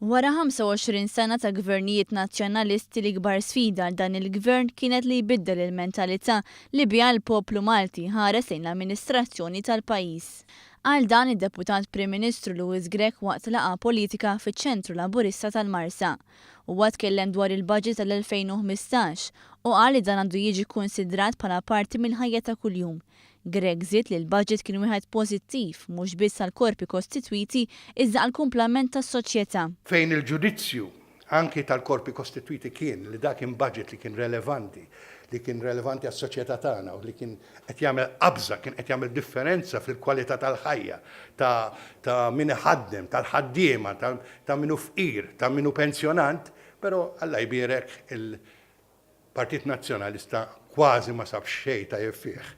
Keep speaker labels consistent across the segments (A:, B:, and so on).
A: Wara 25 sena ta' gvernijiet Nazzjonalisti, l-ikbar sfida għal dan il-gvern kienet li jbiddel il-mentalità li biha l-poplu Malti ħares lejn l-amministrazzjoni tal-pajjiż. Qal dan id-Deputat Prim Ministru Louis Grech waqt laqgħa politika fiċ-Ċentru Laburista tal-Marsa. Huwa tkellem dwar il-budget tal-2015 u qal li dan għandu jiġi kkunsidrat bħala parti mill-ħajja ta' kuljum. Grech żied li l-budget kien wieħed pożittiv mhux biss għall-korpi kostitwiti iżda għall-kumplament tas-soċjetà.
B: Fejn il-ġudizzju anki tal-korpi kostitwiti kien li dak kien budget li kien relevanti, li kien relevanti għas-soċjetà tagħna u li kien qed jagħmel qabża, kien qed jagħmel differenza fil-kwalità tal-ħajja ta' ta' min iħaddem, tal-ħaddiema, ta' min hu fqir, ta' min hu pensjonant, però Alla jbierek il Partit Nazzjonalista kważi ma sab xejn tajjeb fih.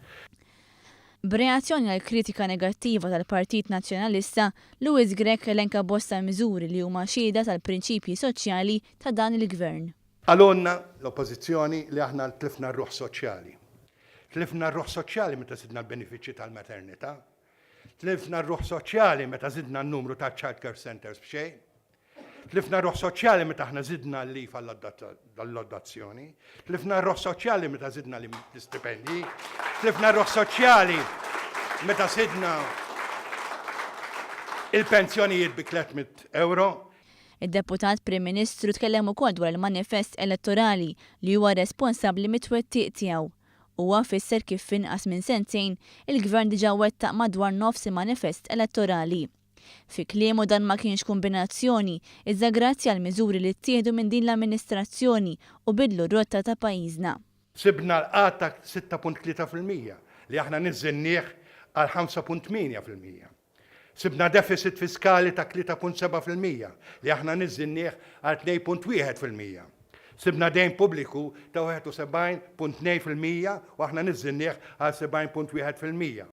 A: B'reazzjoni għall-kritika negattiva tal-Partit Nazzjonalista, Louis Grech elenka bosta miżuri li huma xhieda tal-prinċipji soċjali ta' dan il-Gvern.
B: Qalulna l-Oppożizzjoni li aħna tlifna r-ruħ soċjali. Tlifna r-ruħ soċjali meta żidna l-benefiċċji tal-maternità. Tlifna r-ruħ soċjali meta żidna n-numru ta' child care centres b'xejn. Tlifna ruħ soċjali meta aħna żidna l-leave għall-adozzjoni. Tlifna ruħ soċjali meta żidna l-istipendji. Tlifna ruħ soċjali meta żidna il-pensjonijiet bi 300 euro.
A: Id-Deputat Prim Ministru tkellem ukoll dwar il-manifest elettorali li huwa responsabbli mit-twettiq tiegħu. Huwa fisser kif f'inqas minn sentejn il-Gvern diġà wettaq madwar nofs il-manifest elettorali. Fi kliemu dan ma kienx kumbinazzjoni, iżda grazzi għal miżuri li ttieħdu minn din l-amministrazzjoni u bidlu r-rotta ta' pajjiżna.
B: Sibna l-qgħad ta' 6.3% li aħna niżżilnieh għal 5.8%. Sibna deficit fiskali ta' 3.7% li aħna niżżilnieh għal 2.1%. Sibna dejn pubbliku ta' 71.2% u aħna niżżilnieh għal 70.1%.